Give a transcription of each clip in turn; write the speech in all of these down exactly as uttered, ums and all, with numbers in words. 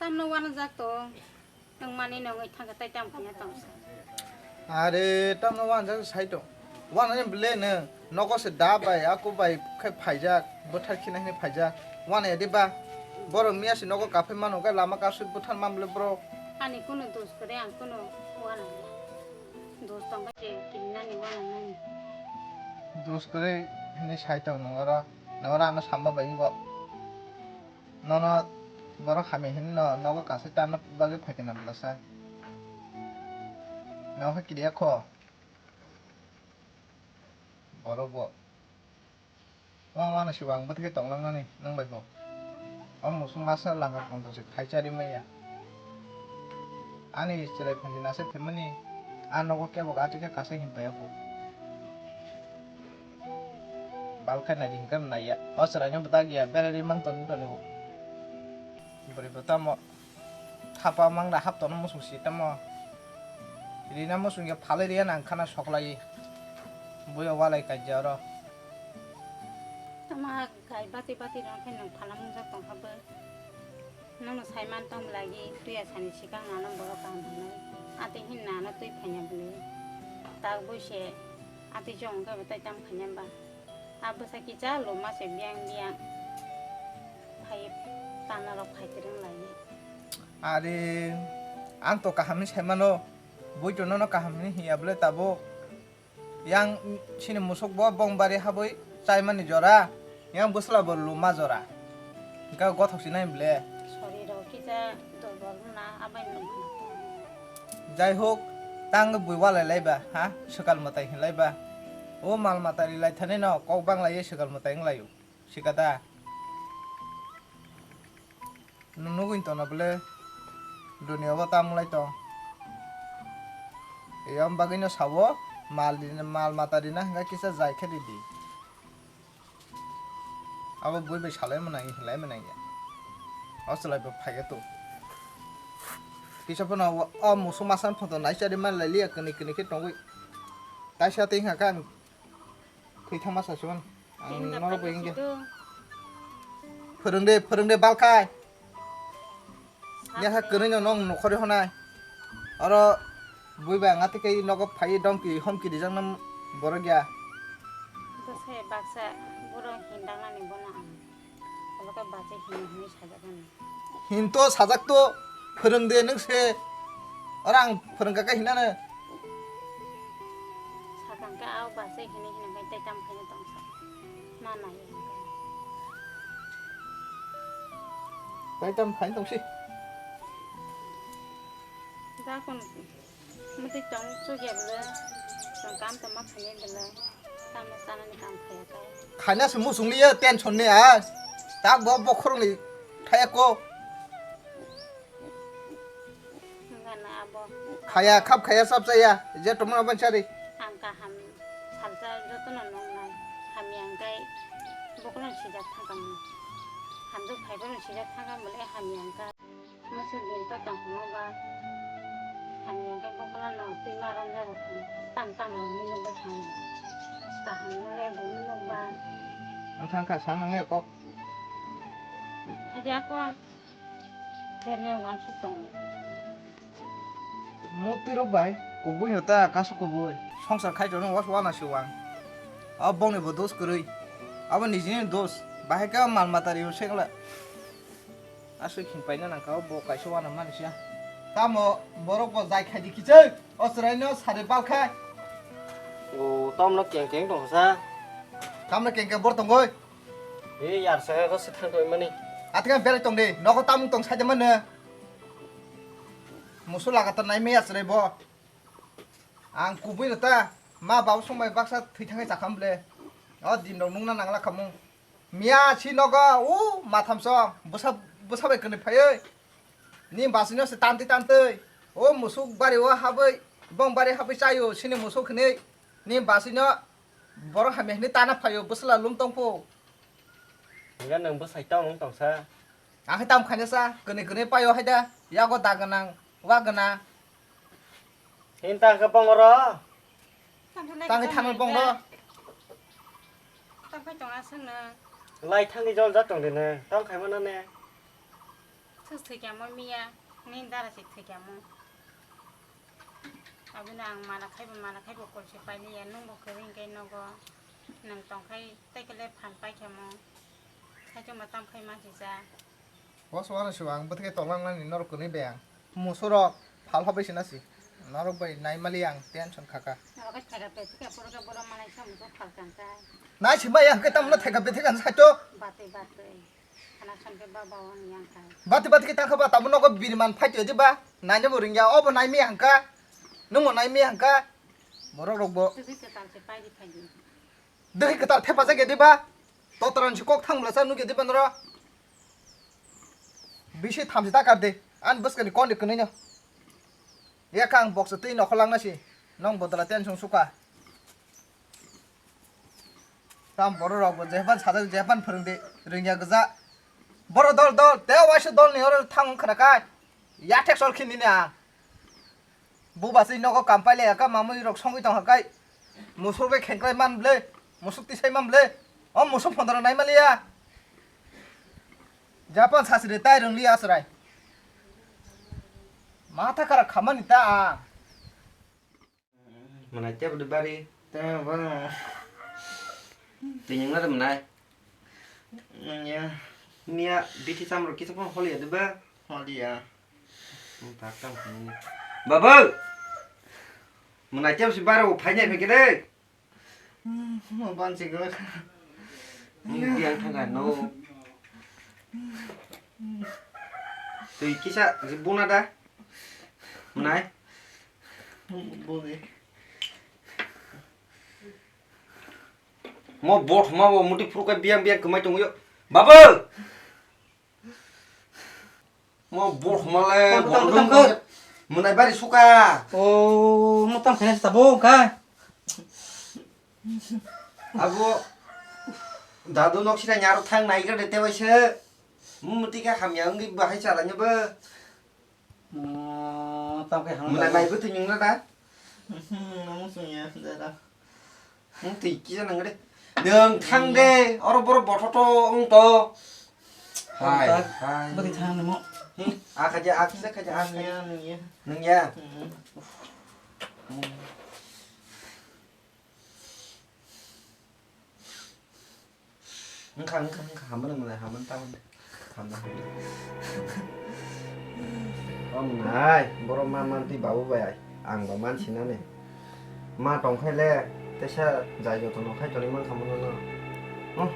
Tamno wanajak to, nwng mani nongwi thangkha tai tam khanya tongsa. Are, tamno wanajak sai to. Wanani bwle nwng nogo se da bai, aku bai khe phaijak, bwthar khina hini phaijak. Wana ya de ba? Borok miya se nogo kaphai mano, khe lama kasui bwthar man bwle borok. Ani kuno dos kwrwi, ang kuno wana ya. Dos tongkha je kirinani wana nani. Dos kwrwi hini sai tong nongoro, nongoro ano samba bai bo. Nono borok hamya hinwi no nogo kasai tanna bagwi phaikha na bwlasa. Nogo kiriya kho. Borok bo. Wang wano sibo ang bwtwi khe tonglangnani nwng bai bo. O musuk masa langa pondro se khai chari maya. Ani chwrai phanji nasa phaimani, a nogo kebo gati khe kasai hinpai ya bo. Bal khai nai di hinkhe nai ya. O chwraino bwtak ya, berari mang tongwi tongwi bo. Bwrwi bo tamo thapa mang da hap tono musung si tamo. Rina musung ya phalai riya nang khana soklai. Buya walai kaija oro. Tama gai bati bati rang khe nang phala mungjak tong habo. Nono saiman tong lagi tuya sani sikang nano borok kaham hwnwi. Ati hin nano twi phaiya bwlwi. Tak bui se ati jong khe bo tai tam khaiya ba. A bwsa kisa luma se biyang biyang. Phai tana rok phai twrwng lai. Are, ang to kaham ni sai mano. Bui to nono kaham ni hiya bwle tabuk. Yang sini musuk bo bong bari habwi chaimani jora, yang bwsla bo luma jora. Hingke gothok sinai ble. Sori rok kisa dobol wngna abai nung. Jai hok, tang bui walai laiba, ha? Swkal mwtai hinlaiba. O mal mata rilai thani no kok bang lai swkal mwtai wng laio. Sikata. Nwng nugwi tongna bwle, duniya o tamo lai tong. Eyang bagwino sabo, mal rina, mal mata rina hingka kisa jai khe ridi. Abo bui bai salai manang, hinlai manang ya. O chwlai bo phaiya to. Kisa phano o, o musuk masa photo nai chari man lai liya, kwnwi kwnwi khe tongwi. Taisa tei hingka khe ang Thwi thangma sa sigon. Ang norok bai wngya. Phwrwng de, phwrwng de, balkhai. Yaha kwrwino nong nokhorwi honai. Oro bui bai ang athikai nogo phai dongki homki rijak nam borok ya. Bwsai baksa borok hindangnani bono ang. Abo khe bachai hini hini sajak mani. Hinto sajak to phwrwng de nwng se. Oro ang phwrwng kaka hinano. Sakang khe ao bachai hini hini khe tei tam khaino tongsa. Ma nai. Tei tam khaino tongsi. Dakon. Mwtwi tong chukya bwle, tong kam tongma khainai bwle, tamo chanani kam khaiya khe. Khaina se muchung liya tension ni a, ta bo bokhorok ni thaya ko. Hwnkhana abo. Khaya, khap khaya, sap chaya, je tongma ban chari. Ang kaham salsa jotono nongnai, hamya hwnkhe bokhorok sijak thangkang. Hamjak phaiborok sijak thangkang bwle hamya hwnkhe. Masa din ta tang mo ba. Ani ke bokla no ti ma ram ja ro. Tang tang ro ni no ba tang. Ta han no le bo ni no ba. Ang thang kha sang nang kok. Aja ko. Ter ne wan su tong. Mo ti ro bai. Kubui no ta kasu kubui. Songsar khai to no was wana si wang. Abo bongni bo dos kwrwi. Abo nijini dos. Bahai ka mal mata ri sengla. Aswk hinpaina nangkha, bo kaisa uanamani siya. Tamo borok bo jai khaidi kichik, o chwraino sari balkha. O, tamno keng keng tongsa. Tamno keng keng bor tongoi. E, yar sa ko se thang tongmani. Atika belai tongdi, nogo tamung tong saida mano. Musu lagatar nai meya chwrai bo. Ang kubui no ta, ma babu song bai baksa thwi thangwi chakham ble. O din rok nungna nangla khamung. Miya si nogo u mathamsong bwsa, bwsa bai kwnwi phaiwi ni basino se tantwi tantwi o musuk bari o habwi bong bari habwi chaio sini musuk hinwi ni basino borok hamya hinwi tana phaio bwsla lum tongphu. Hingke nwng bwsai tong wng tongsa. Ang khe tam khaina sa kwnwi kwnwi paio haida yago da gwnang wa gwnang. Hinta khe bongoro. Tangwi thanwi bongro. Tangwi tong aswk no. Lai thangwi jol ja tong de ne. Tong khai mano ne. Thwikyamo miya, nini dara se thwikyamo. Aboni ang mala khaibo, mala khaibo kol se pailiya, nwngbo kwrwi hwnkhe nogo, nwng tongkhai tei khe le phan paikyamo, khaitokma tamkhai ma sija. Boss wano se ang bwthai khe tonglang nani norok kwnwi bai ang. Musurok phal hobai se na si. Norok bai nai mali ang tension khaka. Norok khe theka pe theka puro khe borok malai sa musurok phal kangkha. Nai se bai ang khe tamno theka pe theka sa to. Batwi batwi. Khana son khe ba ba wani yang kha. Batwi batwi khe tangkha ba tamo nogo biriman phai to di ba. Nai no bo ringya obo nai mi hangka. Nwng mo nai mi hangka. Borok rok bo. Twi khe tal se pai di phai di. Dwkhwi kwtal thepajak ya diba? Totoran si kok thang bwlasa nukya diba noro? Bisi thamsi ta kar de. Ani bwskani kon de kwnwi no. Yakha ang boksa twi nokhor langna si. Nong bodala tension suka. Tam borok rok bo jepan sajak jepan phwrwng de. Rwngya gwja. Boro dol dol. Te waisa dol ni oro thang khna kai. Yathek sol khini ni ang. Buba se nogo kam paile aka mamui rok songwi tong hakai. Musuk be khengklai man ble, musuk tisai man ble. O musuk phondoro nai maliya. Japan sasri tai rwng liya asrai. Matha kara khamani ta a. Manai tebo de bari. Tebo. Tinyang na manai. Nangya. Niya, bithi samrok kisa phone holi ya diba? Holi ya. Hmm, tak tam phone ni. Babu! Mwnai tiap si baro phai nai phai kede. Hmm, mo ban si gor. Ni diang thangka no. Tui kisa si buna da. Mwnai. Buni. Mo bothoma bo muti phuru khe biyang biyang kwmai tongwi yo. Babu! Mo bothoma le tangkho, tangkho, bothoma tangkho. Mwnai bari suka. O, mo tang khaina tabuk kha. Abo dadu nok sira nyaro thang nai khe de tebai se. Mo muti khe hamya wngwi bahai chala nyobo. Oh, tamo khe hang. Mwnai mai bwtwi nwng na da? Mhm, nang sung ya, da da. Nwng twi kisa nang de. Nwng thang de, oro boro bothoto wng to. Hai, hai. Bwtwi thang namo. Hmm, a khaja, a kisa khaja, a khaja. Nung ya, nung ya. Nung ya? Mhm. Hmm. Wngkha, wngkha, wngkha, hamano mwnai, hamano tamoni. Hamano, hamano. O mwnai, borok ma mantwi babu bai, ang ba mansinani. Ma tongkhaile, teisa jai jotono khai tonwi mankha mono no. Oh,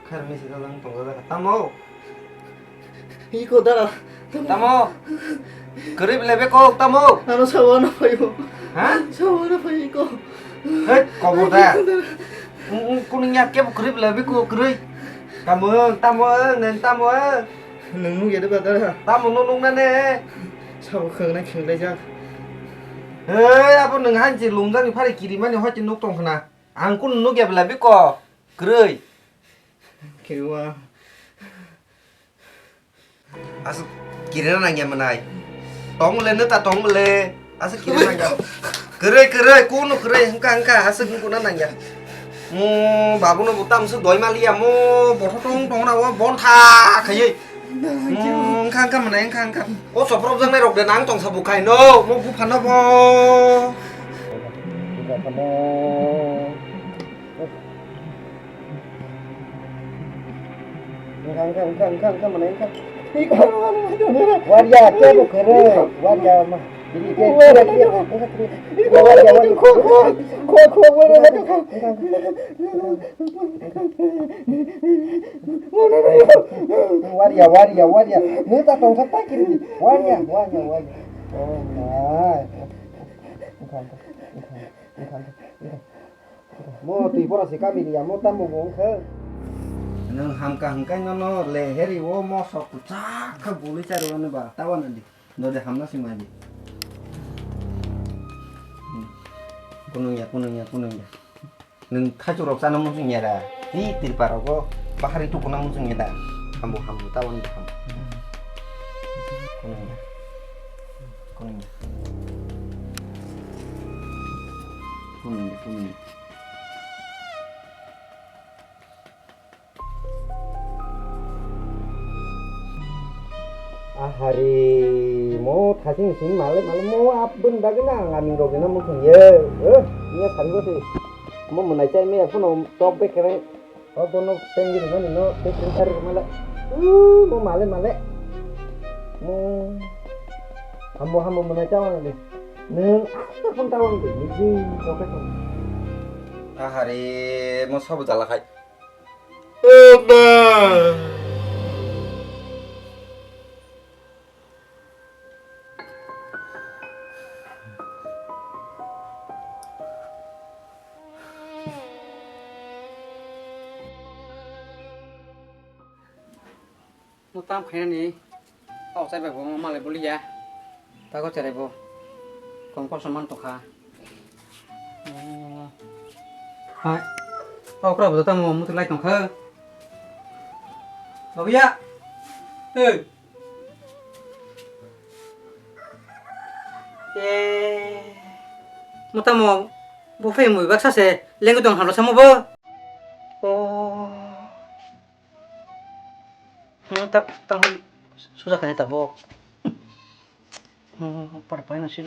khairokni sika jang tongjajakha. Tamo? Iko dara. Tamo? Kwrwi bwlai beko tamo? Ano sawana phaio. Ha? Sawana phaio iko. Hei, kobor da. Iko dara. Kunungya kebo kwrwi bwlai beko kwrwi. Tamo, tamo, nen tamo. Nung nung yede ba dara. Tamo no nung nane. Sabo khwngna khwnglaijak. Hei, abo nung hanchi lungjani phari kirimani hoite nuk tongkhna. Ang kunu nukya bwlai beko kwrwi. Kiriwa. Aswk kirina nangya mwnai. Tong le neta tong le. Aswk kirina nangya. Kwrwi kwrwi kunu kwrwi hwnkha hwnkha aswk wngkuna nangya. Mo babuno bo tamswk doi maliya mo botho tong tong na o bontha khaiwi. Mo wngkha wngkha mwnai wngkha wngkha. O soprop jaknai rok de nang tongsa bo khaino mo buphano bo. Wngkha, wngkha, wngkha, wngkha, mwnai wngkha. Warya, kebo kwrwi. Warya, ma. Bini ke, ke, ke, wngkha, kwrwi. Warya, warya. Kho, kho, kho, kho, wngkha, wngkha, wngkha, wngkha. Warya, warya, warya. Neta tongsa ta kiri. Warya, warya, warya. Oh, my. Wngkha, wngkha, wngkha, wngkha, wngkha. Mo twi bora se kami ni ya, mo tamo bo wngkha. Nwng hamka hwnkhe nono leheri o mosok kwchak khe bului chari wani ba, ta wana di. Dode hamna sing mani. Hmm. Kunung ya, kunung ya, kunung ya. Nwng khaichuk rok chana muchung ya da. Hi tirpa rogo bahari tukuna muchung ya da. Hambo, hambo, ta wana di hambo. Kunung ya. Kunung ya. Kunung ya, kunung ya. Aha, Ari mo thasing sing male male mo abun bagwi na ang ani rok na mo thung ye. Eh, niya sari bo se. Mo munai chai me phone top be kere. O bono tengiri mani no te tengkar mala. Uh, mo male male. Mo hambo hambo mona chawa de. Neng apa pun tawang de. Ni jing roket. Ahari mo sobo jala khai. Mo tam khainani, o chai bai bo malai boliya. Tago cherai bo. Kong kol saman tokha. Hai. Okra bo tamo mutu lai tongkha. Babuya. Hey. Eh. Mo tamo bo phai mui baksa se lengu tong hamlo samo bo. Oh. Hmm, tak tang susa kani tabok. Hmm, par pai na sih.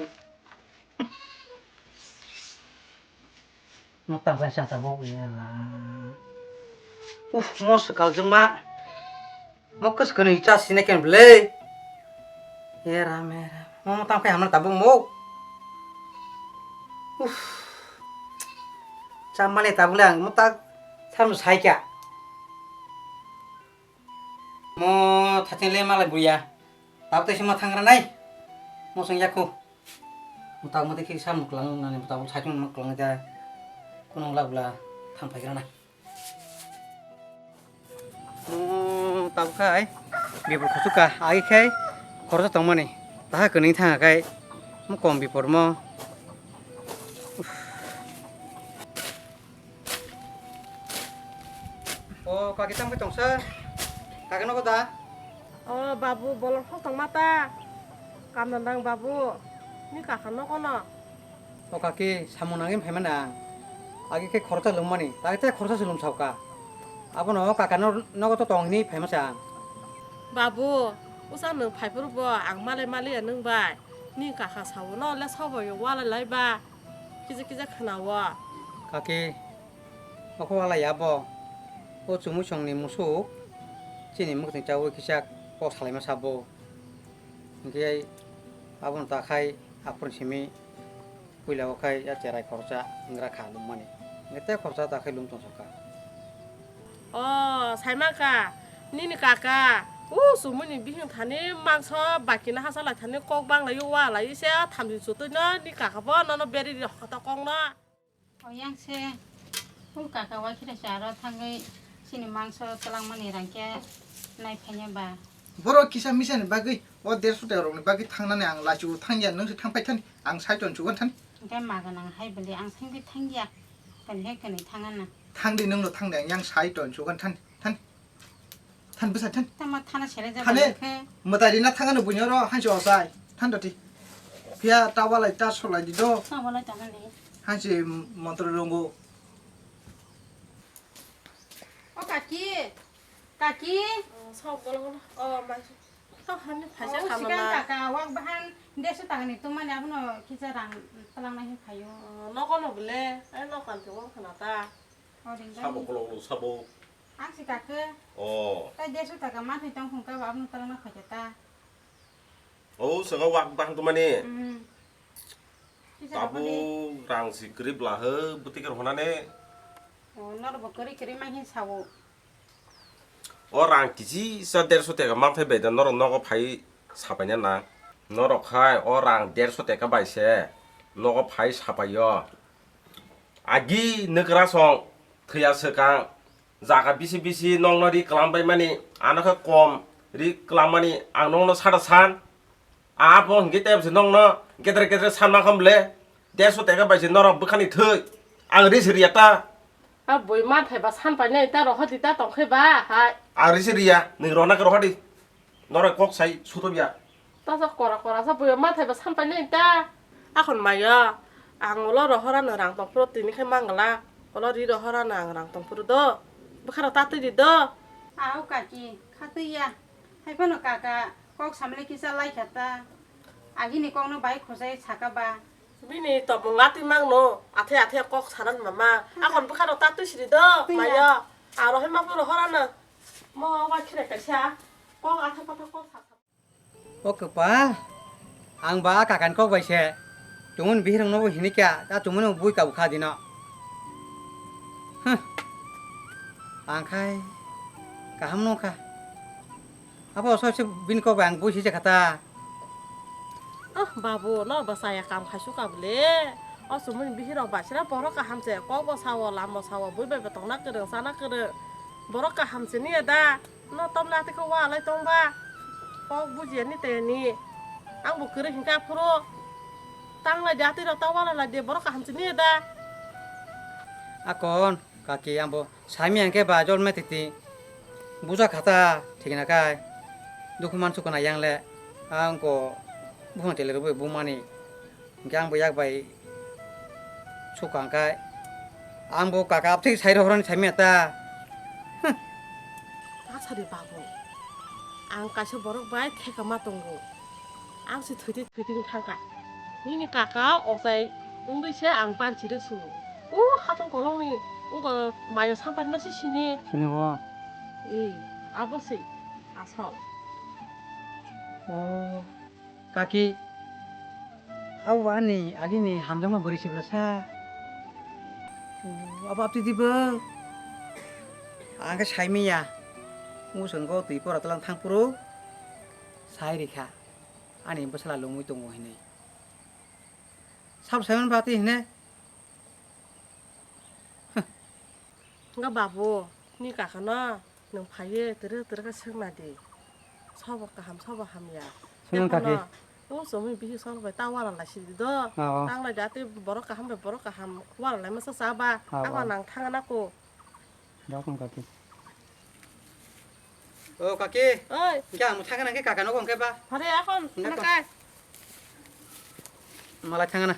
Mo tang khe sa tabok ya la. Uf, mo swkal jwng ma. Mo kwswk kwrwi cha sini khe bwlwi. He ram, he ram. Mo, mo tang khe hamna tabok mo. Uf. Cha mani tabok le ang mo tak sam sai kya. Mo thaching le malai buya. Tabok tei sima thang ra nai. Mo song yakho. Mutak mutik khe sam nuklang nani mutak saitung nuklang ja. Kunung labla thang phaigrana. Hmm, tabuk khai bipor kuchuka agi khai khoroksa tongmani. Taha kwnwi thang khai mo kom bipor mo. O kaki tamo khe tongsa? Kaki nogo da? O babu, bolong sok tongma ta. Kamna nang babu. Ni kaka nogo no. O kaki, samung nangwi phaima nang. Agi khe khoroksa lwmmani, tagi tei khoroksa se lwmsao ka. Abono kaka no nogo to tong hwnwi phaima se ang. Babu, usa nwng phaiphuru bo ang malai maliya nwng bai. Ni kaka sao no le sobo yo walai lai ba. Kisa kisa khwna o. Kaki, Oko walai ya bo. O chumui songni musuk chini mwkhwtwng chaui kisa kok salaima sabo. Hinkhe abono ta khai aphuru simi puila o khai ya cherai khoroksa wngra kha lwmmani. Hinkhe tei khoroksa ta khai lwm tongsa kha. O, saima kha, nini kaka, o chumui ni bising thani mangso bakina hasa lai thani kok bang lai o walai se thamchi chutui no ni kaka bo nono beri ri hokha ta kok no. O yang se, o kaka wakhira se aro thangwi chini mangso twlangmani rang khe nai phaiya ba. Borok kisa misani bagwi o derso taka rokni bagwi thangnani ang laichio thangya, nwng se thang phai thani, ang saiton chugan thani. Hwnkhe ma gwnang hai bwlwi ang thangwi thangya, toni khe kwnwi thangana. Thangdi nwngno thangdi, ang yang saiton chugan thani, thani. Than bwsa than. Tama thana sele jaba Thane. Khe. Mwtai rina thangano buino ro hansi osai. Than doti. Phiya ta walai ta solai di do. Ta walai ta nani. Hansi montro rongo. O kaki. Kaki. Oh, sok bolong no. Oh, mai. Sok hani phaisa. Oh, kama sigang na. Kaka wak bahan desu tangani tumani abono kisa rang talang nai phayo. Oh, nokono bole. Ai nokan te wak khana ta. Oh, ring sabo ring. Kolok lo sabo. Ang si kake. Oh. Tai desu taka ma thai tong khung ka ba abno talangna khaja ta. Oh, sega wak bang tu mani. Hmm. Kisa tabu rang si krip lah he, buti ker honane. Oh, nor bo keri keri ma hin sawo. O rang kisi sa derso teka mang thai bai da nor nogo phai sapai na na. Nor khai o rang derso teka bai se nogo phai sapai yo. Agi nokra song thwiya swkang jaga bisi bisi nokno ri kwlam bai mani, ano khe kom ri kwlam mani ang nokno sada san. Abo hwnkhe tei bwsai nokno gedre gedre san mankha bwle, derso teka bai se norok bwkhani thwi ang ri se riya ta. A bui ma thai ba san pai nai ta rohor di ta tong khe ba hai. Ang ri se riya, nwng rohorna khe rohor di. Norok kok sai sutob ya. Tasa kora kora sa boyo ma thai ba san pai nai ta. Akhon maya. Ang ulo rohorano rang tong phuru tini khai mangala. Ulo ri rohorano ang rang tong phuru do. Bwkhano ta twi di do. Au kaki, kha twi ya. Hai phano kaka, Kok samle kisa lai kha ta. Agini kokno bai khojai saka ba. Bini topung atwi mangno, athe athe kok sanan mama. Akon bwkhano ta twi sidi do, Twi ya. Maya. Aro hai ma puro horana. Mo wa khire kaisa. Kok atha patha kok sa. O kwpal, ang ba kakan kok bai se. Tumuni bihirok no bo hinikya, ta tumuni bui kabu kha dino. Huh. Ang khai kaham no kha. Abo soise bini kok bai ang bui sijak kha ta. Oh, babu, no ba saya kam khai suka bole. O sumuni bihirok bai sira borok kaham se, kok bo sao, lam bo sao, bui bai bo tongna kwrwng, sana kwrwng. Borok kaham se niya da. No tomna tiko wa lai tong ba. Kok bujiya ni te ni. Ang bo kwrwng hinka phuru. Tang lai da tiro ta wa lai de borok kaham se niya da. Akon, kaki ang bo. Saimi ang khe ba jol me titi. Buja khata thik na kai. Dukhu man sukuna yang le. Ang ko buphang tele rubui bumani. Hingke ang bo yak bai sukha ang kai. Ang bo kaka apthik sai rohorani saimi ta. Huh. Asari babu. Ang kaisa borok bai theka ma tongo. Ang se thwitwi thwitwi wng thangkha. Nini kaka ochai wngwi se ang banchi rw su. O hapang kolongni wngkha mayo sampai no se sini. Sini bo. Ee, abo se asol. O kaki, abo ani agini hamjakma bwrwi se bwrwsa. O abo aptwi di bo. Ang khe saimiya. Musongo twi pora tlang thang phuru sai rikha. Ani bwsala lungwi tongo hinwi. Sabo saiman bati hine. Nga babu, ni kakano nwng phaiye twrwk twrwk khe swkna di. Sobo kaham, sobo hamya. Swkang kaki. Tei phano, o chumui bihik sok bai ta wala lai sidi do. Oo. Tang lai da tei borok kaham bai borok kaham wala lai masa cha ba. Oo. Abo nang thang na ko. Dakung kaki. O kaki. Oi. Hingke ang thangna hingke kaka nogo hingke ba. Phare akon, hingke na ko. Kai. Malai thangna.